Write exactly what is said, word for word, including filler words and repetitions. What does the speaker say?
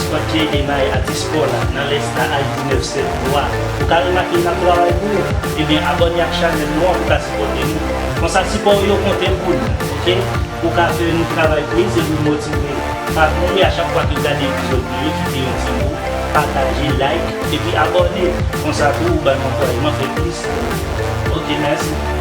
Squad J D May a dispò la nan lès la, Ayiti nèf sèt twa. Ou ka remake n ap travay pou ou. Ebyen, abòne ak chanèl nou an pou ka sipòte nou. Konsa, sipò w yo konte pou nou, oke? Pou ka fè nou travay plis epi motive. Pa bliye, a chak fwa ke w gade epizòd nou yo, kite yon ti mo, pataje, like, epi abòne. Konsa tou, ou ban nou ankourajman fè plis. Oke, mèsi.